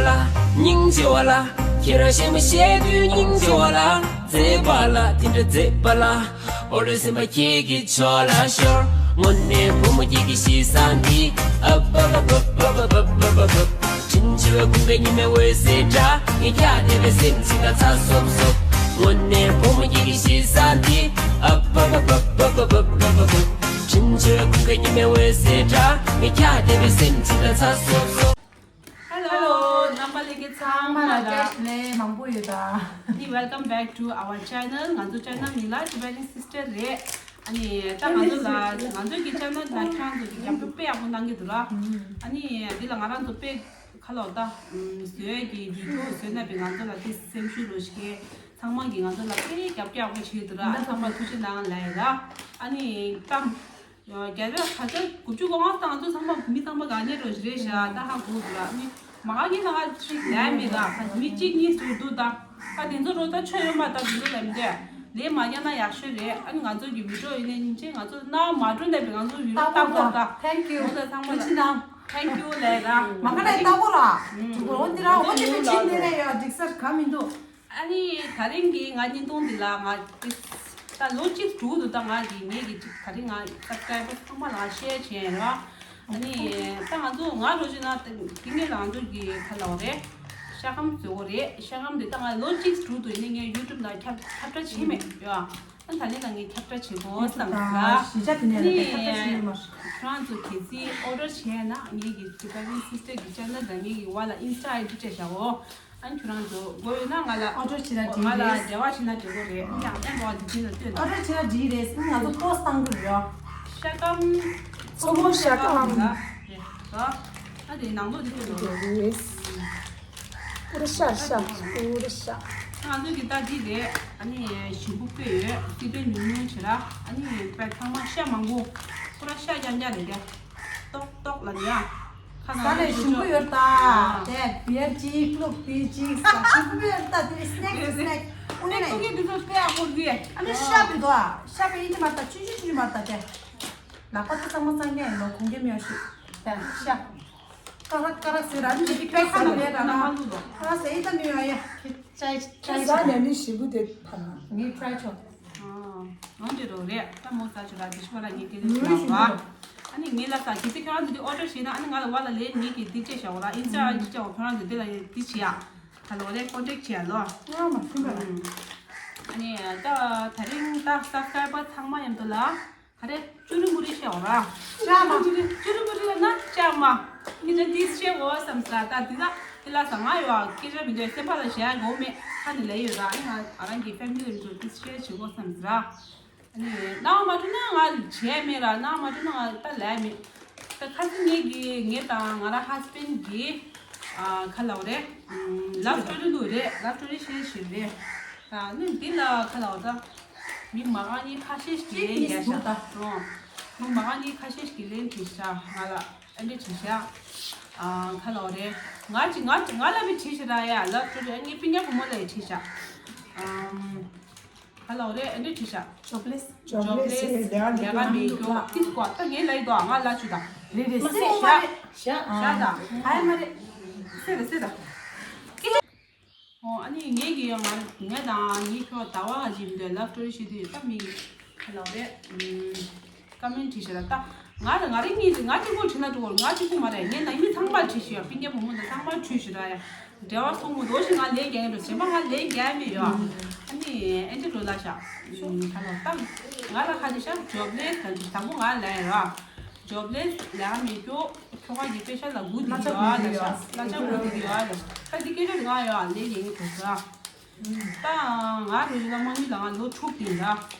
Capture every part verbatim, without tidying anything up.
ལ། སྙིང་རྗེ་བ་ལ། ཁྱེད་རང་གཞན་མ་བཤད་དུས་སྙིང་རྗེ་བ་ལ། མཛེས་པ་ལ་དེ་འདྲ་མཛེས་པ་ལ། ཨོ་རེ་སེམས་པ་ཁྱེད་ཀྱི་ཕྱོགས་ལ་ཤོར། དངོས་གནས་བུ་མོ་ཁྱེད་ཀྱི་གཤིས་བཟང་འདི། ཨ་པ་པ་པ། བྲིན་ཆེ་བའི་ཁུང་པའི་ཉི་མའི་འོད་ཟེར་འདྲ། ངས་ཁྱག་བརྡེབས་པའི་སེམས་ཅིག་ལ་ཚ་སོབ་སོབ། དངོས་གནས་བུ་མོ་ཁྱེད་ཀྱི་གཤིས་བཟང་འདི། ཨ་པ་པ་པ། བྲིན་ཆེ་བའི་ཁུང་པའི་ཉི་མའི་འོད་ཟེར་འདྲ། ངས་ཁྱག་བརྡེབས་པའི་སེམས་ཅིག་ལ་ཚ་སོབ་སོབ། Hello. Hello. རྣམ་པ་ལྷན་རྒྱས་ཚང་མ་ལ་བཀྲ་ཤིས་བདེ་ལེགས་མང་པོ་ཡོད་ད། ནི། Welcome back to our channel. ང་ཚོ་channel མིང་ལ་Tibetan Sister རེད། ཨ་ནི་ད་ང་ཚོ་ལ། ང་ཚོ་གི་channel ལ་ཁྱེད་རང་ཚོ་གི་རྒྱབ་སྐྱོར་དཔེ་ཡག་པོ་གནང་གི་འདུག་ར། ཨ་ནི་འདི་ལ་ང་རང་ཚོ་དཔེ་ཁ་ལོག་ད་བཟོས་ཀྱི་video བཟོས་ན་པའི་ང་ཚོ་ལ་དེ་སེམས་ཤུགས་རོ་ཞིག་གི་ཚང་མ་གི་ང་ཚོ་ལ་དཔེ་རྒྱབ་སྐྱོར་ཡག་པོ་བྱེད་འདུག་ར། ཨ་ཚང་མ་ཐུགས་རྗེ་གནང་ལབ་ཡ་ར། ཨ་ནི་ད། རྒྱལ་བའི་ཁ་ཆེ་དགུ་བཅུ་གོ་ལྔ་སྟེང་ང་ཚོ་ཚང་མ་མི་ཚང་མ་ག་ནས་འགྲོ་ཞིག་རེད་ཤག་ད་ཧ་གོ་འདུག་ལ། ནི་མ་ག་གི་ལ་ང་ཅིག་ལས་མེད་ད། མི་གཅིག་གཉིས་ཟེར་འདུག་ད། ད་དེ་ཚོ་རོ་ད་ཆོས་ཡོད་མ་ད། དེ་ཚོ་ལས་མི་འདོད། ལས་མ་རྒྱག་ན་ཡག་ཤོས་རེད། ཨ་ནི་ང་ཚོ་གི་video ཡིན་ནའི་ཉིན་ཆེན་ང་ཚོ་ན་མ་འགྲོ་ནས་པའི་ང་ཚོ་video ལྟ་གོ་ད། Thank you. ང་ཚོ་ཚང་མ་ལ་ཐུགས་རྗེ་གནང་། Thank you ལས་ར། མ་ག་ནས་ལྟ་གོ་ར། ཨུམ། འོ་འདི་ར་འོ་འདི་མི་ཆེན་འདི་རེད་ཡ། འགྲིག་སར་ག་མི་འདུག་ཨ་ནི་ད་རིང་གི་ང་བརྙན་ཐུང་འདི་ལ་ང་ད་ལོ་གཅིག་དྲུག་ཏུ་ད་ང་གི་ངེད་ཀྱི་ཅིག་ད་རིང་ང་subscriber ཚང་མ་ལ་share བྱས་ཡིན་ར། ཨ་ནི་ད་ང་ཚོ་ང་རོ་ཅི་ན་དེ་ངེད་ལ་ང་ཚོ་གི་ཁ་ལ་བ་རེད། ཤ་ཁམ་བཟོ་གོ་རེད། ཤ་ཁམ་འདི་ད་ང་ལོ་གཅིག་དྲུག་ཏུ་ཡིན་ནི་ངས་YouTube ལ་ཁྱབ་ཁྱབ་བསྒྲགས་བྱས་མེད་ཡོད། ཨ་ད་ལན་ལ་ངས་ཁྱབ་བསྒྲགས་བྱེད་དགོས་བསམ་ད་ལ། གཞིས་ཆགས་དེ་ནས་ལ་ཁྱབ་བསྒྲགས་བྱས་མེད་མ། ཁྱོད་རང་ཚོ་གལ་སྲིད་order བྱས་ན་ངེད་ཀྱི་Tibetan Sister གི་channel དང་ངེད་ཀྱི་བ་ལ་Insta ID སྤྲད་བཞག་འོ། ཨ་ནི་ཁྱོད་རང་ཚོ་དགོས་ཡོད་ན་ང་ལ་order བྱེད་ན་འགྲིག་ང་ལ་རེད། འབྲེལ་བ་བྱེད་ན་འགྲིག་གོ་རེད། ཨ་ནི་ཡང་ཨེ་འགྲོ་བ་འདི་བྱིན་ལ་ལྟོས་དང་། order བྱེད་ན་འགྲིག་རེད། ང་ཚོ་post བཏང་གི་རེད། ཤ་སྐམ། མཚོ་མོ་ཤ་སྐམ། ལ་རེད་ད། ཨ་དེ་ནང་ལོགས་འདི་ལྟོས་དང་། རེད། ཨུ་ར་ཤ་ཤ་ཨུ་ར་ཤ། ང་ཚོ་གི་ད་འདི་རེད། ཨ་ནི་ཞིམ་པོ་དཔེ་ཡོད། སི་པན་ཉུང་ཉུང་བྱེད་ར། ཨ་ནི་དཔེ་ཚང་མ་ཤ་མང་པོ། ཨུ་ར་ཤ་རྐྱང་རྐྱང་རེད་དེ། ཏོག་ཏོག་ལ་ཡ། ཁ་ས་ནས་ཞིམ་པོ་ཡོད་ད། དེ་བེར་གཅིག་ལུག་པི་གཅིག་ས་ཞིམ་པོ་ཡོད་ད། དེ་སི་ནེག་སི་སི་ནེག་ཨུ་ནེ་ནེ། ཀུ་ཀི་འདི་ཚོ་དཔེ་ཡག་པོ་རེད། ཨ་ནི་ཤ་བི་དོ་ཨ། ཤ་བི་ཡིན་གྱི་མ་ད། ཆུ་ཆུ་ཆུ་མ་ད་དེ། ལག་པ་ད་གཙང་མ་གཙང་རྐྱང་ཡིན་ནོ། གོང་གི་མེད་ཤི། དེ་ཤ། ཀ་ར་ཀ་ར་ཟེར་ར་ནི་ཅིག་པེ་ཁ་ན་མེད་ར་ན། ཀ་ར་ཟེར་ཡི་ད་མི་ཡོང་ཡ། ཁྱེད་ཅའི་ཅའི་ཟ་ནས་ནི་ཞིམ་པོ་དེ་ཕ་ན། ངས་try ཆོག་ཨང་འདི་རོ་རེད། ད་མོ་ཟ་ཆོག་ར་དེ་ཤི་བ་ལ་ངས་སྐད་ཆ་ཞིག་ལབ་པ། ཨ་ནི་ངས་ལབ་ས་གལ་སྲིད་ཁྱོད་རང་ཚོ་འདི་order བྱས་ན་ཨ་ནི་ང་ལ་བ་ལ་ལས་ངས་ཀྱི་འདི་སྤྲད་བཞག་འོ་ར། Insta ID སྤྲད་འོ། ཁྱོད་རང་ཚོ་འདི་ལ་འདི་བྱེད་ཡ། ད་ལོ་རེ་contact བྱེད་ཡ་ལོ། ང་མ་ཤི་མ་ར། ཨ་ནི་ད་ད་རིང་ད་subscriber ཚང་མ་མཉམ་དུ་ལ། ག་རེ། ཅུ་རི་མུ་རི་བཤད་འོ་ར། ཅ་མ། ཅུ་རི་མུ་རི་ལ་ན་ཅ་མ། ངས་ད་དེ་བཤད་འོ་བསམ་ས། ད་དེ་ད་དེ་ལ་ས་ང་ཡོད་ཨ། སྐད་ཆ་མི་འདོད་སེམས་པ་ལ་བཞག་དགོས་མེད་ཁ་ནས་ལས་ཡོད་ར། ཨ་ནི་ང་ཨ་རང་གི་family རིགས་ཚོ་དེ་བཤད་བྱེད་དགོས་བསམ་ས་ར། ཨ་ནི་ནང་མ་ཐུབ་ན་ང་བྱས་མེད་ར། ནང་མ་ཐུབ་ན་ང་ད་ལས་མེད། ད་ཁ་སང་ངེད་ཀྱི་ངེད་དང་ང་ར་husband གི་ཨ་ཁ་ལ་བ་རེད། love story ལུ་རེད། love story share བྱེད་རེད། ཨ་ནི་འདི་ལ་ཁ་ལ་བ་ད། མི་མ་ག་ནི་ཁ་ཤས་ཤིག་གིས་ལན་རྒྱག་ཤག་ཨོ། མི་མ་ག་ནི་ཁ་ཤས་ཤིག་གིས་ལན་བྲིས་ཤག་ང་ལ་ཨ་འདྲ་བྲིས་ཤག་ཨ་ཁ་ལོ་རེད། ང་ཅི་ང་ང་ལ་བི་བྲིས་ཤག་ར་ཡ། ལབ་ཅོ་རེད། ངའི་སྤུན་ཀྱག་བུ་མོ་ལ་ཡི་བྲིས་ཤག་ཨམ། ཁ་ལོ་རེད། ཨ་འདྲ་བྲིས་ཤག་ཇོབ་ལེས། ཇོབ་ལེས། ལས་ཀ་མེད་རྒྱུ་ཏིས་ཀོ་ད་ངས་ལ་ཡི་དོ་ང་ལ་ཅུ་ད། རེད་རེད། མ་སེ་ཤག་ཤག་ཤག་ད། ཨ་ཡ་མ་རེད། སེ་རེད་སེ་ད། ཨོ་ཨ་ནི་ངེད་ཀྱི་ཡང་ང་ངེད་དང་ངེད་ཁྱོད་ཟླ་བ་ག་ཅིག་འདོད་love story བཤད་དུས་ད་མི་ག་ལ་རེད། ཀ་མེན་བྲིས་ཤག་ར་ད། ང་ལ་ང་རེ་གཉིས་ང་གཅིག་པོ་བྲིས་ན་འགྲོ་གོ་ང་གཅིག་པོ་མ་རེད། ངེད་ནང་མི་ཚང་མར་བྲིས་ཤག་སྤུན་ཀྱག་བུ་མོ་དང་ཚང་མར་བྲིས་ཤག་ར་ཡ། འབྲེལ་བ་སོང་མོ་འདོགས་ཤིག་ང་ལས་རྒྱག་ཡིན་འགྲོ་གཞན་པ་ང་ལས་རྒྱག་མེད་ཡོད། ཨ་ནི་ཨེ་འདྲ་འགྲོ་ལ་ཤག་ག་ལ་ད། ང་ལ་ཁ་ཅིག་ཤག་ཇོབ་ལེས་ག་ཅིག་དང་པོ་ང་ལ་ཡ་ར། ཇོབ་ལེས་ལས་ཀ་མེད་རྒྱུ། ཁྱོ་ག་གི་པེ་ཤ་ལ་སྒུག་བསྡད་ཀྱི་ཡོད་ལ་ཤག་གླ་ཆ་སྒུག་བསྡད་ཀྱི་ཡོད་ལ། ད་འདི་སྐད་ཆ་ང་ཡོད་ལས་ཡིན་གོ་ས། ད་ང་རུ་ཡིན་ན་དམག་མི་ལ་ང་ལོ་དྲུག་ཡིན་ལ།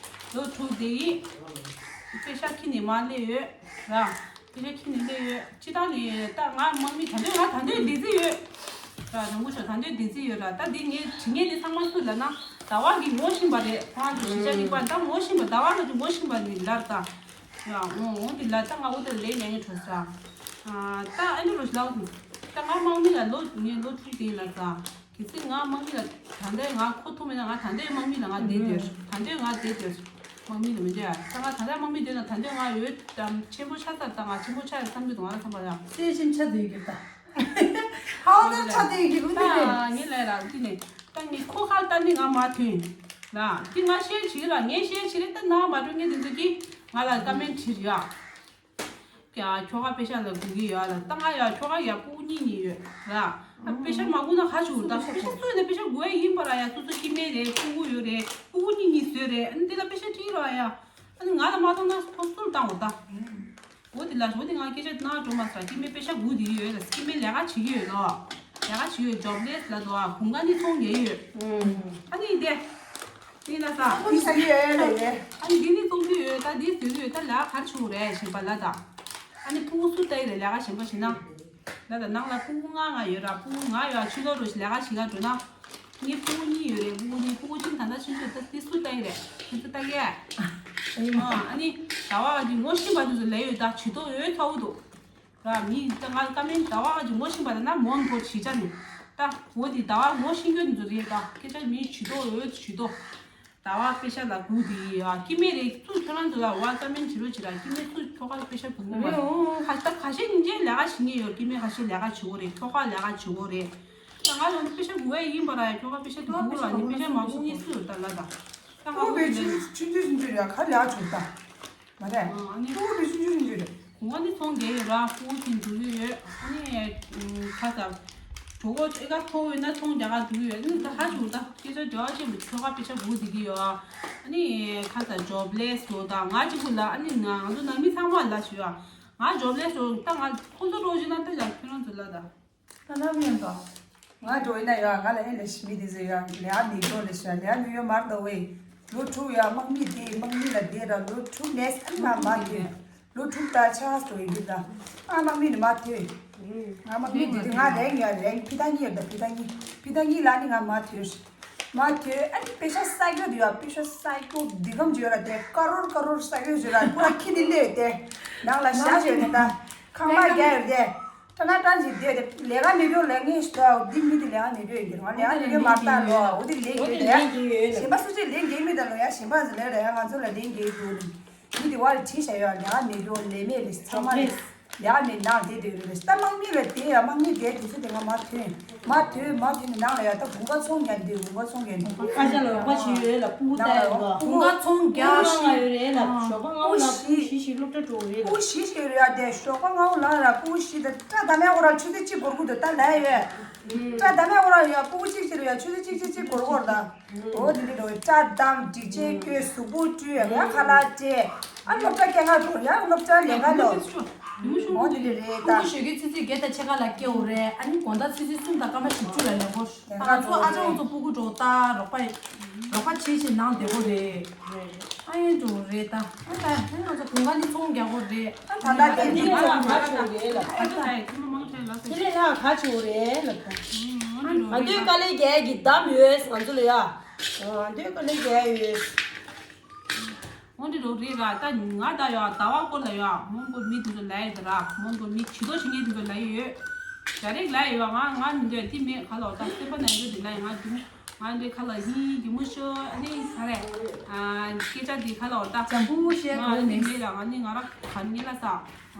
ལོ་དྲུག་དེ་ཡིན། པེ་ཤ་ཁྱི་ནས་མ་སླེབས་ཡོད་ར། པེ་ཤ་ཁྱི་ནས་སླེབས་ཡོད། སྤྱི་བཏང་ནས་ད་ང་དམག་མི་ད་འདོད་ང་ད་འདོད་བསྡད་རྩིས་ཡོད་ར། རང་གུ་ཤོག་ད་འདོད་བསྡད་རྩིས་ཡོད་ར། ད་འདི་ངས་དྲི་ངན་ནི་ཚང་མ་སུ་ལ་ན་ཟླ་བ་གི་ངོ་ཤེས་པ་རེད། ཁོང་ཚོ་གཞིས་ཆགས་གཅིག་པ་ད་ངོ་ཤེས་པ་ཟླ་བ་ང་ཚོ་ངོ་ཤེས་པ་ནི་ལར་ད། ཡ་འོང་འོང་དེ་ལ་ད་ང་འོ་དེ་ལས་ཉན་ངེས་འགྲོ་ས། ད་ཨ་ནི་རོ་ཞིག་ལ་འོང་། ད་ང་དམག་མི་ལ་ལོ་ངའི་ལོ་དྲུག་དེ་ལ་ས། གལ་སྲིད་ང་དམག་མི་ལ་ད་ལྟའི་ང་ཁོ་ཐུག་མེད་ན་ང་ད་ལྟའི་དམག་མི་ལ་ང་བསྡད་དེར་ད་ལྟའི་ང་བསྡད་དེར། དམག་མི་ལ་མི་འདྲ་ད་ང་ད་ལྟའི་དམག་མི་བསྡད་ན་ད་ལྟའི་ང་ཡོད་དམ་ཆེན་པོ་ཆགས་ཚར་ད་ང་ཆེན་པོ་ཆགས་ཡོད་བསམ་གྱི་འདུག་ང་ལ་བསམ་པ་ཡ། སེ་ཆེན་ཆ་དེ་གི་ད། ཨ་ད་ཆ་དེ་ཡི་གི་རུ་དེ་ད་ངས་ལས་ར་དེ་ནས་ད་ངས་ཁོ་ཁར་ལྟ་ནི་ང་མ་ཐོན་ལ་དེ་ང་ཤེར་བྱེད་ར་ངས་ཤེར་བྱེད་རེད། ད་ན་མ་འགྲོ་ངས་དེ་ཚོ་གིས་ང་ལ་ཀ་མེན་བྲིས་ཡ། ཡ་ཁྱོ་ག་པེ་ཤ་ལ་སྒུག་གི་ཡོད་ལ་ད་ང་ཡ་ཁྱོ་ག་ཡ་སྤུ་གུ་གཉིས་གཉིས་ཡོད་ལ། ཨ་པེ་ཤ་མ་སྒུག་ན་ག་ཆུ་ད་པེ་ཤ་སུ་ནས་པེ་ཤ་སྒུག་ཡ་ཡིན་པ་ར་ཡ་སུ་སུ་སྐྱེ་དམན་རེད། སྤུ་གུ་ཡོད་རེད། སྤུ་གུ་གཉིས་གཉིས་བཟོས་རེད། ཨ་ནི་དེ་ལ་པེ་ཤ་སྤྲད་ར་ཡ། ཨ་ནི་ང་ལ་མ་ཐོང་ན་ཁོ་སུ་ལ་བཏང་འོ་ད། འོ་དེ་ལ་འོ་དེ་ང་སྐད་ཆ་ན་འགྲོ་མ་ས་སྐྱེ་དམན་པེ་ཤ་སྒུག་དེ་ཡོད་ལ་སྐྱེ་དམན་ལས་ཀ་བྱེད་ཀྱི་ཡོད་ལོ། ལས་ཀ་བྱེད་ཡོད་ཇོབ་ལེ་སི་ལ་འདུག་ཨ་གུང་ཁ་ནི་ཚོང་རྒྱག་ཡོད། ཨ་ནི་དེ། དེ་ན་ས། ཨ་ནི་ས་ཡོད་ལ་ཡོད། ཨ་ནི་འདི་ནི་གཏོང་གི་ཡོད་ད་འདི་ཟེར་གི་ཡོད་ད་ལ་གར་ཆུ་རེད་ཞིག་པ་ལ་ད། ཨ་ནི་ཕྲུ་གུ་སུ་ལྟ་ཡི་རེད་ལས་ཀ་ཞིག་པ་ཞིག་ན། ལ་ད་ནང་ལ་ཕྲུ་གུ་ང་ང་ཡོད་ར་ཕྲུ་གུ་ང་ཡོད་ཕྱི་ལོགས་རུ་ཞིག་ལས་ཀ་ཞིག་ག་འགྲོ་ན། ངའི་ཕྲུ་གུ་གཉིས་ཡོད་རེད། ཕྲུ་གུ་གཉིས་ཕྲུ་གུ་གཅིག་ད་ལྟ་ཆུང་ཆུང་ད་འདི་སུ་ལྟ་ཡི་རེད་ཁྱེད་ཚོ་ལྟ་གི་ཨ་ནི་ཟླ་བ་ག་གི་ངོ་ཤེས་པ་དེ་ཚོ་ལས་ཡོད་ད་ཇུས་གཏོགས་ཡོད་ཚ་བོ་འདུག་ར་མི་ད་ང་ཀ་མེན་ཟླ་བ་ག་གི་ངོ་ཤེས་པ་ད་ན་མོན་གོ་བྱེད་ཆ་ནི་ད་འོ་དེ་ཟླ་བ་ངོ་ཤེས་རྒྱུ་དེ་ཚོ་རེད་ད་སྐད་ཆ་མི་ཇུས་གཏོགས་ཡོད་ཇུས་གཏོགས། ཟླ་བ་པེ་ཤ་ལ་སྒུག་དེ་ཡ་སྐྱེ་དམན་རེད། སུ་ཁྱོད་རང་ཚོ་ལ་བ་ཀ་མེན་བྱེད་རོགས་བྱེད་ར་སྐྱེ་དམན་སུ་ཁྱོ་ག་པེ་ཤ་སྒུག་མ་རེད། ཁ་ད་ཁ་ཤས་སྙིང་རྗེ་ལས་ཀ་བྱེད་ངེས་ཡོད། སྐྱེ་དམན་ཁ་ཤས་ལས་ཀ་བྱེད་འོ་རེད། ཁྱོ་ག་ལས་ཀ་བྱེད་འོ་རེད། ད་ང་ལ་པེ་ཤ་སྒུག་ཡ་ཡིན་པ་ར་ཡ་ཁྱོ་ག་པེ་ཤ་དེ་སྒུག་ར་ནི་པེ་ཤ་མ་སྒུག་ངེས་སུ་ཡོད་ད་ལ་ད། ད་ང་ཁོ་པེ་ཆུང་ཆུང་ཆུང་ཆུང་ཆུང་ར་ཁ་ལས་ཀ་བྱེད་ད། མ་རེད། ཨ་ནི་ཕྲུ་གུ་དེ་ཆུང་ཆུང་ཆུང་ཆུང་རེད། གོང་ནི་ཚོང་རྒྱག་ཡོད་ར་ཕྲུ་གུ་དེ་འཛུལ་གྱི་ཡོད། ཨ་ནི་ཁ་ཚ་གྲོད་ཁོག་ཨེ་ཁ་ཐོག་ཡོད་ན་ཚོང་རྒྱག་ག་འཛུལ་གྱི་ཡོད། ཨ་ནི་ད་ཧ་ཅུ་ད་སྐད་ཆ་འདྲ་བ་ཆེན་པོ་ཁྱོ་ག་པེ་ཤ་སྒུག་བསྡད་ཀྱི་ཡོད། ཨ་ནི་ཁ་ཚ་ཇོབ་ལེ་སི་ཡོད་ད་ང་གཅིག་པུ་ལ་ཨ་ནི་ང་ང་ཚོ་ནང་མི་ཚང་མ་ལ་ཞུ་ཡ། ང་ཇོབ་ལེ་སི་ཡོད་ད་ང་ཁོང་ཚོ་རོགས་བྱེད་ན་ད་ཡང་ཁྱོད་རང་ཚོ་ལ་ད། ད་ལམ་ཡོད་དོ། ང་འགྲོ་ཡིན་ན་ཡོད་ང་ལ་ཨེ་ལས་ཤི་མི་དེ་ཚོ་ཡོད་ལས་ཨ་མི་འགྲོ་ལས་ཤི་ལས་ཨ་མི་ཡོད་མར་དོ་ཝེ། ལོ་དྲུག་ཡོད་དམག་མི་དེ་དམག་མི་ལ་བསྡད་ར་ལོ་དྲུག་ནས་ཨ་མ་མ་ཐོན། ལོ་དྲུག་ད་ཆ་སོ་ཡིན་འདི་ད། ཨ་དམག་མི་ནི་མ་ཐོན། ང་དམག་མི་དེ་དེ་ང་རེང་ཡོད་རེང་ཕི་ཐ་གཉིས་ཡོད་ད་ཕི་ཐ་གཉིས་ཕི་ཐ་གཉིས་ལ་ནི་ང་མ་ཐོན། མ་ཐོན་ཨ་ནི་པེ་ཤ་ས་ཀྱོ་དེ་ཡོད་པེ་ཤ་ས་ཀྱོ་འདི་གམ་ཅི་ཡོད་ར་དེ་ཀ་རོར་ཀ་རོར་ས་ཀྱོ་ཅི་ཡོད་ར་པུ་ར་ཁྱི་དེ་ལས་དེ། ནང་ལ་ཤ་ཅི་ཡོད་དེ་ད། ཁང་པ་རྒྱ་ཡོད་དེ། ཁྲ་ན་ཁྲ་ཞིག་བསྡད་དེ་ལས་ཀ་མེད་འགྲོ་ལས་ངས་ཤི་ཏོ་འདི་མི་དེ་ལས་ཀ་མེད་འགྲོ་ཡིན་གྱི་རང་ལས་ཀ་མེད་འགྲོ་མ་ལྟ་ལོ་འོ་དེ་ལས་འོ་ཀྱི་དེ་ཡོད་ལས་ཀྱི་ཡོད་ལ། གཞན་པ་སུ་ཅིག་ལས་འགན་མེད་ད་ལོ་ཡ་གཞན་པ་ཟེར་ལས་ར་ཡ་ང་ཚོ་ལ་ལས་འགན་འགྲོ་ནི་མི་དེ་བ་ལ་བྲིས་བྱ་ཡོད་ལས་ཀ་མེད་འགྲོ་ལས་མེད་ལས་ཚང་མ་ལས་ལས་ཀ་མེད་ནང་བསྡད་དེ་ཡོད་རེད་ད་དམག་མི་ལ་དེ་ཡ་དམག་མི་དེ་དུས་ཚོད་དེ་ང་མ་ཐོན་མ་ཐོན་མ་ཐོན་ནི་ནང་ལ་ཡ་ད་དགུན་ཁ་ཚོང་རྒྱག་འདི་དགུན་ཁ་ཚོང་རྒྱག་འདི་ཁ་ཤ་ལ་རོགས་པ་བྱེད་ཡོད་ལ་སྤུ་གུ་ལྟ་ཡོད་ལ་དགུན་ཁ་ཚོང་རྒྱག་རང་ལ་ཡོད་རེད་ལ་ཞོགས་པ་ང་ལ་སྤུ་གུ་བཞི་ཞིག་སློབ་གྲྭ་འགྲོ་གི་རེད་ལ། སྤུ་གུ་བཞི་ཞིག་ཡོད་རེད་ཡ་དེ་ཞོགས་པ་ང་ལ་ར་སྤུ་གུ་བཞི་དེ་སྐྲ་དམ་ཡ་འོ་ར་ཆུ་ཚོད་གཅིག་འགོར་གི་འདུག་ད་ལ་ཡོད། སྐྲ་དམ་ཡ་འོ་ར་ཡ་སྤུ་གུ་གཅིག་ཅིག་རེད་ཡ་ཆུ་ཚོད་གཅིག་གཅིག་གཅིག་འགོར་གོ་ར་ད། འོ་དེ་འདྲ་རེད་སྐྲ་དམ་སྒྲིག་ཆས་གྱོན་གཟུགས་པོ་བཀྲུས་ཡ་ཁ་ལག་སྤྲད། ཨ་སློབ་གྲྭ་སྐད་ངག་འགྲོ་ཡ་སློབ་གྲྭ་ལས་ཀ་ལོ། འོ་དེ་འདྲ་རེད་ད། ཁོ་ཞོགས་ཀས་ཚིག་ཚིག་བརྒྱད་དང་ཕྱེད་ཀ་ལ་སྐྱེ་འོ་རེད་ཨ་ནི་དགོང་དག་ཚིག་ཚིག་གསུམ་དང་སྐར་མ་བཞི་བཅུ་ལ་ལེན་གོ་ང་ཚོ་ཨ་ཅག་ཚོ་སྤུ་གུ་འགྲོ་ད་རོགས་པ་རོགས་པ་བྱེད་བྱེད་ནང་བསྡད་གོ་རེད། ཨ་ཡོན་འགྲོ་རེད་ད། ཨ་ད་ཨ་ང་ཚོ་དགུན་ཁ་ནི་ཚོང་རྒྱག་གོ་རེད། ད་ལྟ་དེ་འདི་ཚོང་ག་ཆེ་བོ་རེད་ལབ། དེ་ལས་ལྷག་ག་ཆེ་བོ་རེད་ལབ། ང་ཚོས་དཀའ་ལས་རྒྱག་གི་གདམ་ཡོད་ང་ཚོ་ལ་ཡ། ང་ཚོས་དཀའ་ལས་རྒྱག་ཡོད། འོན་ཏེ་རོགས་རེད་ར་ད་ང་ད་ཡ་ཟླ་བ་སྐོར་ལ་ཡ་མོན་གོ་མི་དེ་ཚོ་ལ་ཡ་ད་ར་མོན་གོ་མི་ཇུས་གཏོགས་བྱེད་མཁན་དེ་ཚོ་ལ་ཡ་ཡོད། ད་རེས་ལ་ཡ་ཡོད་ང་ང་མི་འདོད་དེ་མེད་ག་ལ་བ་ད་སེམས་པ་ནང་ཡོད་དེ་ལ་ཡ་ང་དུ། ང་འདི་ཁ་ལ་ཧིན་གྱི་མུ་ཤོ་ཨ་ནི་ཁ་རེ། ཨ་སྐད་ཆ་འདི་ཁ་ལ་འོ་ད། ཅམ་པུ་ཤེ་ང་གོ་ནི་ནི། མེད་ལ་ང་ནི་ང་ར་ག་ནི་ལ་ས།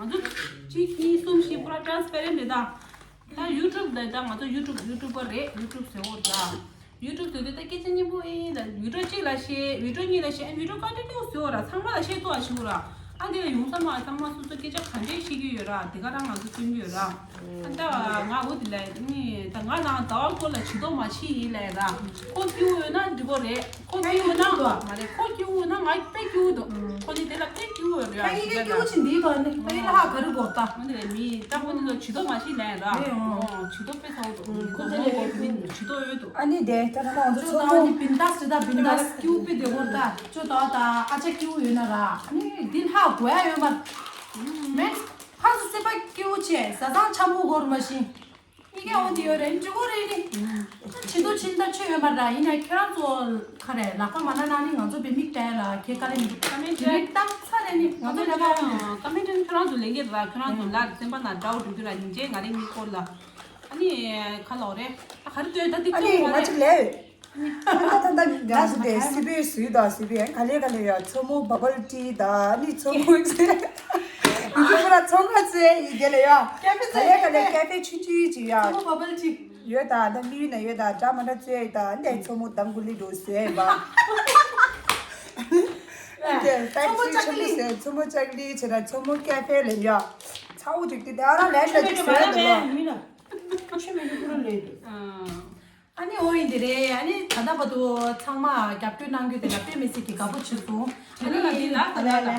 ང་ཚོ་གཅིག་གཉིས་གསུམ་བཞི་པུ་ར་ཊ་རན་སི་པེ་རེན་ཊི་རེད་ད། ད་ཡུ་ཊུབ་ལ་ད་ང་ཚོ་ཡུ་ཊུབ་ཡུ་ཊུབ་པ་རེད་ཡུ་ཊུབ་ཟེར་འོ་ད། ཡུ་ཊུབ་ཟེར་དུས་ད་སྐད་ཆ་སྙན་པོ་ཨེ་ད་བི་ཌིའོ་གཅིག་ལ་ཤེས་བི་ཌིའོ་གཉིས་ལ་ཤེས་ཨ་བི་ཌིའོ་ཀ་ཏི་ཏུ་ཟེར་འོ་ར་ཚང་མ་ལ་ཤེས་ཏོ་ཨ་ཤི་འོ་ར། ཨ་འདི་ལ་ཡོང་ས་མ་ཚང་མ་སོ་སོ་སྐད་ཆ་ག་འདྲས་ཤེས་ཀྱི་ཡོད་ར་འདི་ག་རང་ང་ཚོ་སྟོན་གྱི་ཡོད་ར། ཨ་ད་ང་འོ་དེ་ལས་ནི་ད་ང་ནང་ཟླ་བ་སྐོར་ལ་ཇུས་གཏོགས་མ་བྱེད་ཡིན་ལས་ར། ཁོ་སྐྱིད་པོ་ཡོད་ན་འགྲིག་གོ་རེད། ཁོ་སྐྱིད་པོ་ཡོད་ན་མ་རེད་ཁོ་སྐྱིད་པོ་ཡོད་ན་ང་དཔེ་སྐྱིད་པོ་འདུག་ཁོ་ནི་དེ་ལ་དཔེ་སྐྱིད་པོ་ཡོད་རེད་ཨ་ཡིན་ད་ང་སྐྱིད་པོ་ཅིག་འདི་དང་ནི་དཔེ་ལ་ཧ་ག་རུ་གོ་ད། ཨ་ནི་རེད་མི་ད་ཁོ་ནི་ལ་ཇུས་གཏོགས་མ་བྱེད་ལས་ར། ཨོ་ཇུས་གཏོགས་དཔེ་ཚ་བོ་འདུག་ཁོ་ནི་ལ་ཇུས་གཏོགས་ཡོད་འདུག་ཨ་ནི་དེ་ད་ང་ཚོ་ཚོགས་མོ་ནི་བིན་ཏག་ཇི་ད་བིན་ཏག་སྐྱིད་པོ་དཔེ་བདེ་བོ་ད་ཅོ་ད་ད་ཨ་ཅག་སྐྱིད་པོ་ཡོད་ན་ར་ཨ་ནི་འདི་ལ་ཧ་གོ་ཡ་ཡོད་མ་མེད། ཕར་ཚུར་སེམས་པ་སྐྱིད་པོ་བྱས་བཟའ་ཚང་འཆམ་པོ་སྒོར་མ་ཤིང་། ཡི་གེ་འོ་དེ་ཡོད་རེད་འགྲིག་གོ་རེད་ནི། ཕྱི་དོ་ཕྱིན་ད་ཆོས་ཡོད་མ་ར་ཡིན་ན་ཁྱེད་རང་ཚོ་ཁ་རེད་ལག་པ་མ་ན་ན་ནི་ང་ཚོ་བེ་མིག་བྲལ་ལ་ཁྱེད་ཀ་ལེ་མི་འདུག་ཀ་མེན་བེ་མིག་བཏང་ཚར་རེད་ནི་ང་ཚོ་ལས་ཀ་འོང་ནི། ཀ་མེན་ཁྱེད་རང་ཚོ་ལས་ཀ་ར་ཁྱེད་རང་ཚོ་ལ་སེམས་པ་ན་དགྲ་བོ་འགྲོ་རྒྱུ་ར་ཡིན་ཅེ་ང་རེ་གཉིས་སྐོར་ལ། ཨ་ནི་ཁ་ལོག་རེད་ད་ག་རེ་ལྟོས་ད་དེ་ཨ་ནི་ང་ཅིག་ལས་ཡོད། ད་ད་ད་ང་ཚོ་དེ་སི་པི་ཨེ་སི་དང་སི་པི་ཨེ་ག་ལེ་ག་ལེ་ཡ་མཚོ་མོ་བ་བལ་ཏི་དང་ནི་མཚོ་མོ་ཚེ། ཡུ་ཊུབ་ལ་ཚོང་ཁང་བཙུགས་ཡི་དེ་ལ་ཡ། ཀེ་ཧྥེ་ག་ལེ་ག་ལེ་ཀེ་ཧྥེ་ཆུང་ཆུང་ཅིག་ཡ། ཚོང་བ་བལ་ཅིག་ཡོད་ད། ད་མི་ཡུལ་ན་ཡོད་ད། འདྲ་མ་འདྲ་བཙུགས་ཡི་ད། འདི་ཚོ་མོ་དང་གུ་ལི་འགྲོ་བཟོས་ཡི་བ། འདི་ཚོ་མོ་ཅག་ལི་ཚོ་མོ་ཅག་ལི་བྱེད་ད། ཚོ་མོ་ཀེ་ཧྥེ་ལ་ཡ། ཚ་བོ་ཅིག་དེ་ད་རང་ལས་ད་ཅིག་བཟོས་འདུག་ལ། ཆུ་མི་འདུག་ཁོ་རང་ལས་འདུག་ཨ་ནི་འོ་ཡིན་དེ་རེད། ཨ་ནི་ད་ལྟ་བར་དུ་ཚང་མ་རྒྱབ་སྐྱོར་གནང་རྒྱུ་དེ་ལ་དཔེ་མི་སྲིད་ཀྱི་དགའ་པོ་བྱུང་སོང་། ཨ་ནི་ལ་དེ་ལ་ད་ལ་ལ།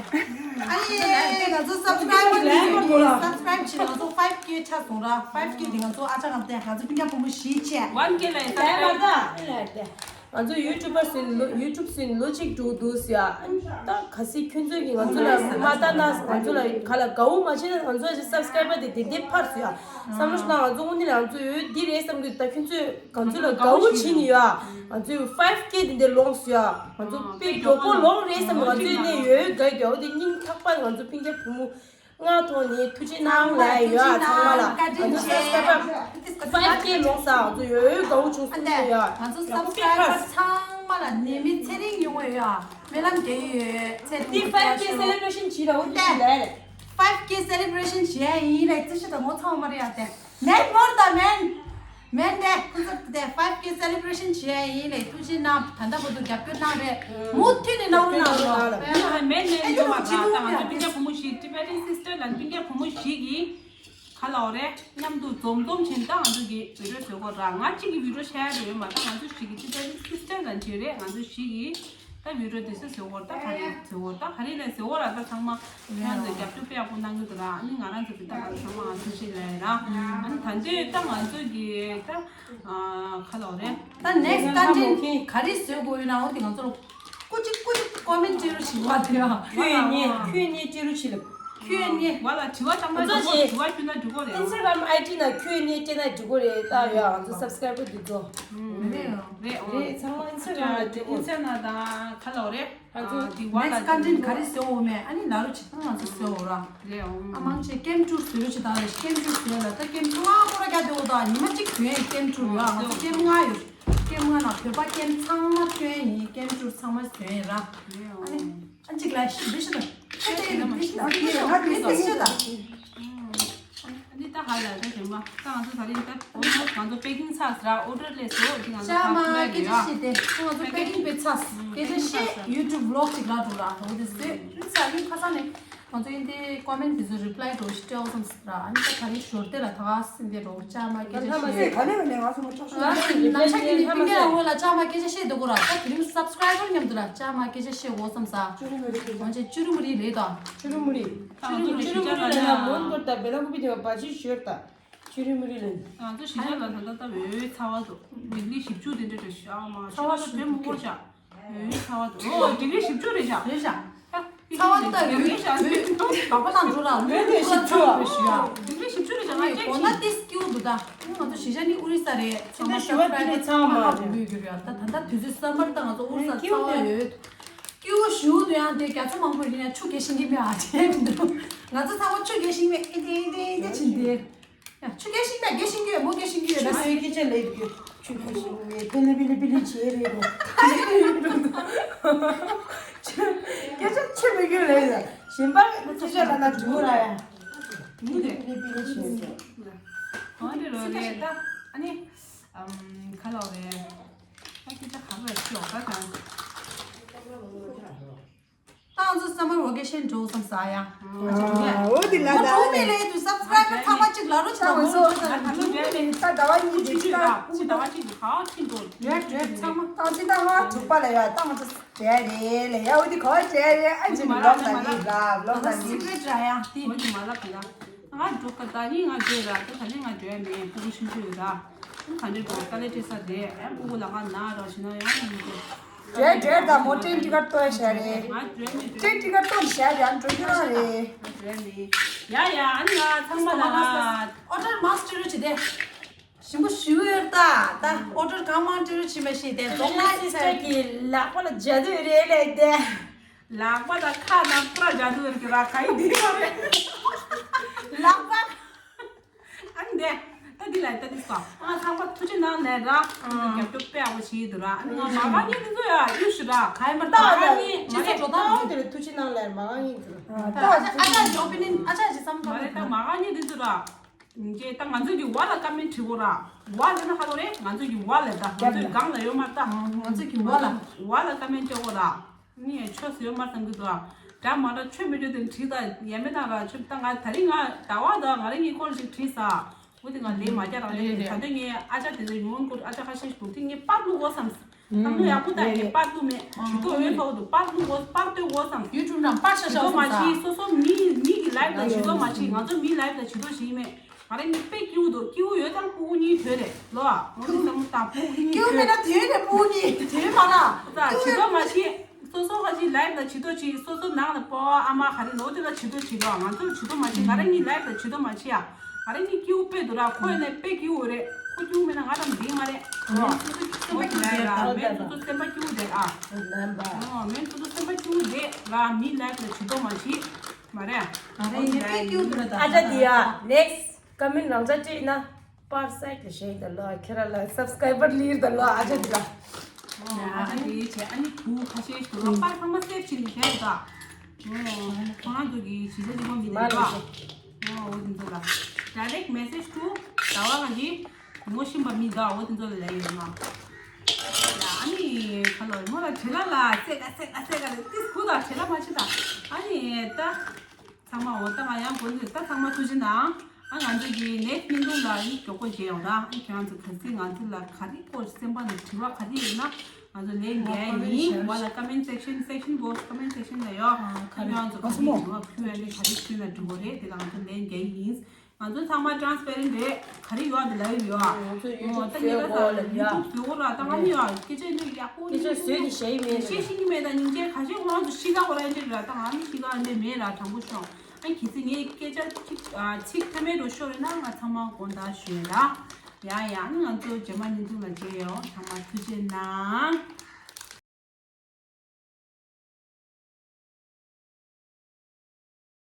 ཨ་ནི་ང་ཚོ་སབ་སི་ཀ་རའི་བར་ནས་ཡོད་ཀྱི་སབ་སི་ཀ་རའི་བར་བྱས་ང་ཚོ་ཕའིབ་ཀེ་ཆགས་སོང་ར། ཕའིབ་ཀེ་དེ་ང་ཚོ་ཨ་ཅག་ང་ཚོ་ང་ཚོ་སྤུན་ཀྱག་བུ་མོ་བཞི་བྱས། ཝན་ཀེ་ལ་ཡིན་ད་ལ་ད་ལ་ད། ང་ཚོ་ཡུ་ཊུབ་པར་ཟིན་ལོ་ཡུ་ཊུབ་ཟིན་ལོ་གཅིག་འགྲོ་འདུག་ཟེར་ཡ། ད་ག་སྲིད་ཁྱོད་ཚོས་ཀྱིས་ང་ཚོ་ལ་མ་ལྟ་ན། ང་ཚོ་ལ་ག་ལ་དགའ་བོ་མ་བྱས་ན། ང་ཚོ་ལ་སབ་སི་ཀ་རའི་བར་དེ་དེ་འདྲས་འཕར་ཟེར་ཡ། བསམ་བློ་ཞིག་ན་ང་ཚོ་དངོས་གནས་ལ་ང་ཚོ་ཡོད་འདི་རེད་བསམ་གྱི། ད་ཁྱོད་ཚོས་ང་ཚོ་ལ་དགའ་བོ་བྱས་ནས་ཡ། ང་ཚོས་ཕའིབ་ཀེ་དེ་འདྲས་ལོངས་ཟེར་ཡ། ང་ཚོ་དཔེ་མགྱོགས་པོ་ལོངས་རེད་བསམ། ང་ཚོས་ནས་ཡོད་དགའ་དགའ་བོ་དེ་སྙིང་ཐག་པ་ང་ཚོ་སྤུན་ཀྱག་བུ་མོ། ང་ཐོག་ནས་ཐུགས་རྗེ་གནང་ལ་ཡོད། ཚང་མ་ལ་ང་ཚོ་སབ་སི་ཀ་རའི་བར་ཕའིབ་ཀེ་ལོངས་ས་ང་ཚོ་ཡོད་ཡོད་དགའ་བོ་བྱུང་སོང་ཡ། ང་ཚོ་སབ་སི་ཀ་རའི་བར་ཚང་མ་ལ་ནད་མེད་ཚེ་རིང་ཡོང་བའི་ཡ་སྨོན་ལམ་རྒྱག་ཡོད། ཚེ་རིང་དེ་ཕའིབ་ཀེ་སེ་ལེ་བྷ་རེ་ཤན་བྱེད་ལ་འོ་དེ་ལས་རེད། ཕའིབ་ཀེ་སེ་ལེ་བྷ་རེ་ཤན་བྱེད་ཡ་ཡིན་ལ་རྩི་ཤི་དང་ངོ་ཚང་མ་རེད་ཡ་དེ། མེན་མོར་དང་མེན། མེན་དེ་ཁོང་ཚོ་དེ་ཕའིབ་ཀེ་སེ་ལེ་བྷ་རེ་ཤན་བྱེད་ཡ་ཡིན་ལས། ཐུགས་རྗེ་གནང་། ད་ལྟ་བར་དུ་རྒྱབ་སྐྱོར་གནང་རེད། མུ་མཐུད་ནས་གནང་རོགས་གནང་རོགས། མེན་མེན་ཡོད་མ་ད་ད་ང་ཚོ་སྤུན་ཀྱག་བུ་མོ་ཞིག་ཊི་བེ་ཊན་སིས་ཊར་ལ་སྤུན་ཀྱག་བུ་མོ་ཞིག་གིས་ག་ལ་འོ་རེད། མཉམ་དུ་འཛོམས་འཛོམས་བྱས་ད་ང་ཚོ་གི་བི་ཌི་ཡོ་བཟོ་དགོས་ར། ང་གཅིག་གི་བི་ཌི་ཡོ་བྱ་ཡ་རེད་ཡོད་མ་ད། ང་ཚོ་ཞིག་གི་ཊི་བེ་ཊན་སིས་ཊར་ལ་བྱེད་རེད། ང་ཚོ་ཞིག་གི་ད་བི་ཌི་ཡོ་དེ་ཚོ་བཟོ་དགོས་ར། ད་ག་རེ་བཟོ་དགོས་ར། ད་ག་རེ་ལས་བཟོ་དགོས་ར། ད་ཚང་མ་ཁྱེད་རང་ཚོ་རྒྱབ་སྐྱོར་དཔེ་ཡག་པོ་གནང་གི་འདུག་ར། ཨ་ནི་ང་རང་ཚོ་གི་ད་ག་རེ་ཚང་མ་ང་ཚོ་ཞིག་ལས་ར། ཨ་ནི་ད་འདོད་ད་ང་ཚོ་གི་ད་ཨ་ག་ལ་འོ་རེད། ད་ནེག་སི་ཊི་ཀོན་ཊེན་ཊི་ག་རེ་བཟོ་དགོས་ཡོད་ན་འོ་དེ་ང་ཚོ་ལ་སྐུ་མཁྱེན་སྐུ་མཁྱེན་ཀོ་མེན་ཊི་སྤྲད་རོགས་བྱེད་པ་དེ་ཡ། ཁྱོད་གཉིས་ཁྱོད་གཉིས་སྤྲད་རོགས་བྱེད་ལབ། ཁྱོད་གཉིས། ང་ལ་དྲི་བ་བཏང་ན་འགྲིག་གོ། དྲི་བ་བསྐྱོན་ན་འགྲིག་གོ་རེད། ཨིན་སི་ཊ་གྷ་རམ་ཨའི་ཌི་ནང་ཁྱོད་གཉིས་སྤྲད་ན་འགྲིག་གོ་རེད། ད་ཡ་ང་ཚོ་སབ་སི་ཀ་རའི་བར་འདི་ཚོ། རེད་རེད། ཚང་མ་ཨིན་སི་ཊ་གྷ་རམ་ལ་སྤྲད་གོ། ཨིན་སི་ཊ་ནང་ད་ག་ལ་འོ་རེད། ང་ཚོ་ཨ་དེ་བ་ལ་ནེག་སི་ཊི་ཀོན་ཊེན་ཊི་ག་རེ་བཟོ་འོ་མེད། ཨ་ནི་ལ་རུ་ཆི་ཐང་ང་ཚོ་བཟོ་འོ་ར། རེད་འོ། ཨ་མང་ཆེ་ཀེམ་ཀྲུ་བཟོ་རུ་ཆི་ད་རེད། ཀེམ་ཀྲུ་བཟོ་ལ་ད་ཀེམ་ཀྲུ་ཨ་ཁོ་ར་རྒྱ་དེ་འོ་ད་ཉི་མ་གཅིག་ཐོན་ཀེམ་ཀྲུ་ཡོད། ང་ཚོ་ཀེམ་ལྔ་ཡོད། ཀེམ་ལྔ་ནང་བོད་པ་ཀེམ་ཚང་མ་ཐོན་ཡིན། ཀེམ་ཀྲུ་ཚང་མ་བཟོས་ཡིན་ར། རེད་འོ། ཨ་ནི་ཨ་གཅིག་ལ་ཞི་བདེ་ཞི་བདེ། ཞི་བདེ་ཞི་བདེ། ང་དེ་ཞི་བདེ་ཞི་བདེ། འདི་ད་ཧ་ལ་ད་དྲན་པ་ད་ང་ཚོ་ད་རིང་ད་ཨོ་ང་ཚོ་པེ་ཀིང་ཚར་ཟེར་ཨོ་ཌར་སླེབས་སོང་། འདི་ང་ཚོ་ཅག་མ་ད་སྐད་ཆ་བཤད་དེ་ང་ཚོ་པེ་ཀིང་པེ་ཚར། སྐད་ཆ་བཤད། ཡུ་ཊུབ་བི་ལོག་ཅིག་ལ་འགྲོ་ར་འོ་དེ་ཟེར་རིང་ཚར་རིང་ཁ་སང་ནས་ང་ཚོ་ཡིན་དེ་ཀོ་མེན་ཊི་དེ་ཚོ་རི་པི་ལའི་འགྲོ་ཞིག་སྤྲད་འོ་བསམ་ཟེར་ར། ཨ་ནི་ད་ད་རིང་ཞོར་དེ་ལ་ད་ག་སེ་འདི་འགྲོ་ཅག་མ་སྐད་ཆ་བཤད། ག་ནས་ག་ནས་ང་ཚོ་མ་ཆོག་ཤོར་ནང་ཆ་གི་ནི་པིན་ཀེ་ལ་འོ་ལ་ཅག་མ་སྐད་ཆ་བཤད་འདུག་གོ་ར། ད་དེ་རིང་སབ་སི་ཀ་རའི་བར་མཉམ་དུ་ལ་ཅག་མ་སྐད་ཆ་བཤད་འོ་བསམ་ཟེར། ང་ཚོ་ཅུ་རུ་མུ་རི་ལེ་ད་ཅུ་རུ་མུ་རི། ད་ང་ཚོ་ཅུ་རུ་མུ་རི་ལ་ན་མོན་གོ་ད་བེ་ལ་ཀུ་པི་དེ་བ་བ་ཅི་ཞོར་ད་ཅུ་རུ་མུ་རི་ལ། ང་ཚོ་གཞིས་ཆགས་ལ་ད་ལྟ་ད་འོའི་ཚ་བ་འདུག་ལྡི་ལི་བཞི་བཅུ་དེ་འདྲ་རེད་ཤག་མ་ཚ་བ་ད་དེ་མོ་སྐོར་ཤག་འོའི་ཚ་བ་འདུག་ཨོ་ལྡི་ལི་བཞི་བཅུ་རེད་ཤག་རེད་ཤག་ཚ་བ་ད་འོའི་འོའི་ཤག་འོའི་འདུག་ལག་པ་ནང་འགྲོ་ར་འོའི་དེ་བཞི་བཅུ་རེད་ཤག་ལྡི་ལི་བཞི་བཅུ་རེད་ཤག་ང་ཅེག་གོ་ན་ཏིས་སྐྱིད་འདུག་ད་ང་ཚོ་གཞིས་ཆགས་ནི་ཨོ་རི་ས་རེད། ཚང་མ་ཤ་ཁྲག་ཚ་བ་ཚ་བ་མ་རེད། ད་ད་ལྟ་དུས་ཚོད་སམ་མར་ད་ང་ཚོ་ཨོ་རི་ས་ཚ་བ་ཡོད། སྐྱིད་པོ་ཞུ་འདུག་ཡང་དེ་རྒྱ་མཚོ་མང་པོ་ཡིན་ན་ཆུ་རྒྱག་ཤེས་ཀྱི་མེད་ཨ་ཅེ་མི་འདུག་ང་ཚོ་ཚ་བ་ཆུ་རྒྱག་ཤེས་མེད་ཨེ་དེ་ཨེ་དེ་ཨེ་དེ་བྱིན་ཏེ། ཡ་ཆུ་རྒྱག་ཤེས་མེད་རྒྱག་ཤེས་ཀྱི་ཡོད་མོ་རྒྱག་ཤེས་ཀྱི་ཡོད་ན་ཆུ་སྐད་ཆ་ལས་འདུག་ཆུ་རྒྱག་ཤེས་མེད་པི་ལི་པི་ལི་པི་ལི་བྱེད་རེད་འདུག་ཆུ་སྐད་ཆ་ཆུ་མི་རྒྱུ་ལས་ཡ་གཞན་པ་སྐད་ཆ་ལ་ན་འགྲོ་ར་ཡ། མི་དེ་པི་ལི་པི་ལི་བྱེད་རེད། གང་དེ་རོ་རེད་ད་ཨ་ནི། ཨམ། ཁ་ལོ་རེད། ད་སྐད་ཆ་ག་རེ་ཤོད་ད་གང་། ད་ང་ཚོ་སམ་མར་ཝ་ཀེ་ཤན་འགྲོ་བསམ་ས་ཡ། ང་ཚོ་འགྲོ་ཡ། འོ་དེ་ལ་ད་འགྲོ་མེད་ལས་དུ་སབ་སི་ཀ་རའི་བར་ཚང་མ་གཅིག་ལ་རོ་ཆ་ད་ང་ཚོ་ད་ད་ལོ་རྒྱུས་ད་ད་བ་གཉིས་དེ་ཅི་ད་ཅི་ད་བ་གཅིག་གི་ཧ་ཅི་འགྲོ་རེད་རེད་ཚང་མ་ད་ཅི་ད་ང་དྲུག་པ་ལ་ཡ་ད་ང་ཚོ་བྲལ་རེད་ལ་ཡ། འོ་དེ་ག་བ་བྲལ་རེད་ཨ་ཅི་ལོག་ད་ཡིན་ལ་ལོག་ད་ཡིན། སི་ཀྲེ་ཊི་ར་ཡ་དེ། འོ་དེ་མ་ལབ་ད་ང་འགྲོ་ག་ད་ནི་ང་འགྲོ་ར་ད་ད་ནི་ང་འགྲོ་ཡ་མེད་ཕྲུ་གུ་ཆུང་ཆུང་ཡོད་ར། ཨ་ནི་ག་འདྲས་འགྲོ་ད་ལས་བྲེལ་ས་རེད་ཨ་ཕྲུ་གུ་ལ་ང་ན་ར་ཞིག་ན་ཡང་མི་འགྲོ། འགྲོ་འགྲོ་ད་མོ་ཊའི་ཊི་ཀེ་ཊི་གཏོང་བྱས་རེད། ང་འགྲོ་མི་འགྲོ། ཊའི་ཊི་ཀེ་ཊི་གཏོང་བྱས་རེད་ཨ་འགྲོ་རྒྱུ་རང་རེད། ང་འགྲོ་མི་ཡ་ཡ་ཨ་ནི་ང་ཚང་མ་ལ་ང་ཨོ་ཌར་མང་སྤྲད་རོགས་བྱེད་དེ། ཞིམ་པོ་ཞུ་ཡོད་ད། ད་ཨོ་ཌར་གང་མང་སྤྲད་རོགས་བྱེད་མ་ཤེས་དེ་རྫོང་ལ་སི་སི་ཊར་གྱི་ལག་པ་ལ་ཇ་དུ་རེད་ལས་དེ། ལག་པ་དང་ཁ་དང་པུ་ར་ཇ་དུ་རེད་ཀྱི་ར་ཁ་ཡི་དེ་ཡོད་རེད། ལག་པ། ཨ་ནི་དེ། ད་ ད་འདི་ལ་ད་འདི་སོ། ང་ཚང་མ་ཐུགས་རྗེ་གནང་ལས་ར། རྒྱབ་སྐྱོར་དཔེ་ཡག་པོ་བྱེད་འདུག་ར། ཨ་ནི་ང་མ་ག་ཉིད་འདི་ཚོ་ཡ་གཡུ་ཞུ་ར། ག་ཡིན་པར་ད་མ་ག་ཉིད་ཅི་ཟེར་འགྲོ་ད་འདི་ལ་ཐུགས་རྗེ་གནང་ལས་མ་ག་ཉིད་འདི་ལ། ད་ཨ་ཅག་གི་ཨོ་པི་ནིང་ཨ་ཅག་གི་བསམ་བློ། མ་རེད། ད་མ་ག་ཉིད་འདི་ཚོ་ར། ཅེ་ད་ང་ཚོ་གི་ཝ་ལ་ཀ་མེན་བྲིས་གོ་ར། ཝ་ལ་ན་ཧ་ལོ་རེད། ང་ཚོ་གི་ཝ་ལ་ད་ང་ཚོ་གི་སྒང་ལ་ཡོད་མ་ད། ང་ཚོ་གི་ཝ་ལ། ཝ་ལ་ཀ་མེན་བྲིས་གོ་ར། ནི་ཆོས་ཡོད་མ་བསམ་གི་འདུག་ཨ། འདྲ་མ་འདྲ་ཆོས་མི་འདྲ་དེ་བྲིས་ད་ཡ་མེད་ད་ར། ཆོས་ད་ང་ད་རིང་ང་ཟླ་བ་ད་ང་རང་གི་སྐོར་ཞིག་བྲིས་ས། འོ་དེ་ང་ལས་མ་རྒྱག་རང་ལས་ད་དུང་ངས་ཨ་ཅག་དེ་ཚོ་ཡོང་སྐོར་ཨ་ཅག་ཁ་ཤས་ཤིག་འདུག་དེ་ངས་པར་བླུག་གོ་བསམ། ཨ་ནུ་ཡག་པོ་ད་ངས་པར་བླུག་མེད་ཞུ་ཐོག་ཡོད་ཐོག་ཏུ་པར་བླུག་གོ་པར་སྟོན་གོ་བསམ། ཡུ་ཊུབ་ནང་པར་ཤ་ཤ་བཟོ་མ་བྱེད། སོ་སོ་མི་མི་གི་ལའིབ་ལ་ཇུས་གཏོགས་མ་བྱེད། ང་ཚོ་མི་ལའིབ་ལ་ཇུས་གཏོགས་བྱེད་མེད། ང་རང་གཉིས་དཔེ་སྐྱིད་པོ་འདུག་སྐྱིད་པོ་ཡོད་ཙང་སྤུ་གུ་གཉིས་དོད་རེད་ལོ། ཨ་ངོ་ནི་ནམ་དང་སྤུ་གུ་གཉིས་སྐྱིད་པོ་མེད་ན་དོད་རེད། སྤུ་གུ་གཉིས་དོད་མ་ན། ད་ཇུས་གཏོགས་མ་བྱེད། སོ་སོ་ཁ་ཅིག་ལའིབ་ལ་ཇུས་གཏོགས་བྱེད། སོ་སོ་ནང་ལ་སྤོ་བ་ཨ་མ་ག་རེ་ལོ་དེ་ལ་ཇུས་གཏོགས་བྱེད་རོགས། ང་ཚོར་ཇུས་གཏོགས་མ་བྱེད། ང་རང་གཉིས་ལའིབ་ལ་ཇུས་གཏོགས་མ་བྱེད་ཨ། ང་རང་གཉིས་སྐྱིད་པོ་དཔེ་འདུག་ར། ཁོ་ཡིན་ནའི་དཔེ་སྐྱིད་པོ་རེད། ཁོ་སྐྱིད་པོ་མེད་ན་ང་རང་འགྲིག་མ་རེད་ལོ། ཨ་ནི་སོ་སོ་སེམས་པ་སྐྱིད་པོ་རེད་ར། མེད་སོ་སོ་སེམས་པ་སྐྱིད་པོ་རེད་ཨ། ཨོ་མེད་སོ་སོ་སེམས་པ་སྐྱིད་པོ་རེད་ར། མི་ལའིབ་ལ་ཇུས་གཏོགས་མ་བྱེད། མ་རེད། ང་རང་གཉིས་དཔེ་སྐྱིད་པོ་འདུག་ར། ད་ཨ་ཅག་འདི་ཡ་ནེགསི་ཀ་མེན་རང་ཅག་བྲིས་ན། པར་སེག་ལ་ཤེས་ད་ལོ། ཁྱེད་རང་ལ་སབ་སི་ཀ་རའི་བར་ལིར་ད་ལོ། ཨ་ཅག་འདི་ལ། ཨ་ཅག་འདི་བྱས་ཨ་ནི་བུ་ཁ་ཤས་ཤིག་ལ་པར་ཚང་མ་སེབ་བྱས་ནས་བཞག་ད། ཁོ་རང་ཚོ་གི་གཞིས་ཆགས་གཅིག་པོ་མི་འདུག་ལ། འོ་འདི་ཚོ་ལ། Direct message to ཟླ་བ་ག་གི་ངོ་ཤེས་པ་མི་འདུག་འོ་འདི་ཚོ་ལ་ལས་ཡོད་ན། ཡ་ཨ་ནི་ཁ་ལོ་མོ་ལ་བྲེལ་ལ་ལ་སེ་ག་སེ་ག་སེ་ག་ལ་ཏིས་ཁུ་ད་བྲེལ་ལ་མ་བྱེད་ད། ཨ་ནི་ད། ཚང་མ་འོ་ད་ང་ཡང་གོ་ནས་ད་ཚང་མ་ཐུགས་རྗེ་གནང་། ཨ་ང་ཚོ་གི་ནེགསི་བརྙན་ཐུང་ལ་ཡིག་མགྱོགས་པོ་མཇལ་ཡོང་ད། ཨ་ཁྱེད་རང་ཚོ་ག་ཚོད་ང་ཚོ་ལ་ག་རེ་སྐོར་སེམས་པ་ནས་དྲི་བ་ག་རེ་ཡོད་ན་ང་ཚོ་ལན་རྒྱག་ཡིན། ཝ་ལ་ཀ་མེན་སེག་ཤན་སེག་ཤན་བོག་སི་ཀ་མེན་སེག་ཤན་ལ་ཡོད། ཨ་ཁྱེད་རང་ཚོ་ག་ཚོད་དྲི་བ་ཕུལ་ཡ་ནི་ག་རེ་ཕུལ་ན་འགྲིག་གོ་རེད། དེ་ལ་ང་ཚོ་ལན་རྒྱག་ཡིན། ང་ཚོ་ཚང་མ་ཊ་རན་སི་པེ་རེན་ཊི་རེད། ག་རེ་ཡོད་དེ་ལབ་ཡོད་ཨ། ང་ཚོ་ཡུ་ཨོ་ད་ངེད་ཀ་ས་ཡུ་ཊུབ་བཟོ་གོ་ར། ད་ང་ནི་ཡ་སྐད་ཆ་འདི་ཡག་པོ་སྐད་ཆ་བཟོས་ཏེ་བཤད་ཡི་མེད། བཤད་ཤེས་ཀྱི་མེད། ད་སྙིང་རྗེ་ཁ་ཤས་ཁོ་རང་ཚོ་གཤིས་ཀ་ཁོ་རང་འདྲ་ར། ད་ང་ནི་གཤིས་ཀ་འདྲ་མེད་ར། དྲང་པོ་ཤོད་ཨ། གལ་སྲིད་ངའི་སྐད་ཆ་ཚིག་ཨ་ཚིག་མཐའ་མའི་འགྲོ་ཤོར་རེད་ན་ང་ཚང་མ་དགོངས་དག་ཞུ་ཡ་ར། ཡ་ཡ་ཨ་ནི་ང་ཚོ་རྗེས་མ་བརྙན་ཐུང་ལ་མཇལ་ཡོང་། ཚང་མ་ཐུགས་རྗེ་གནང་།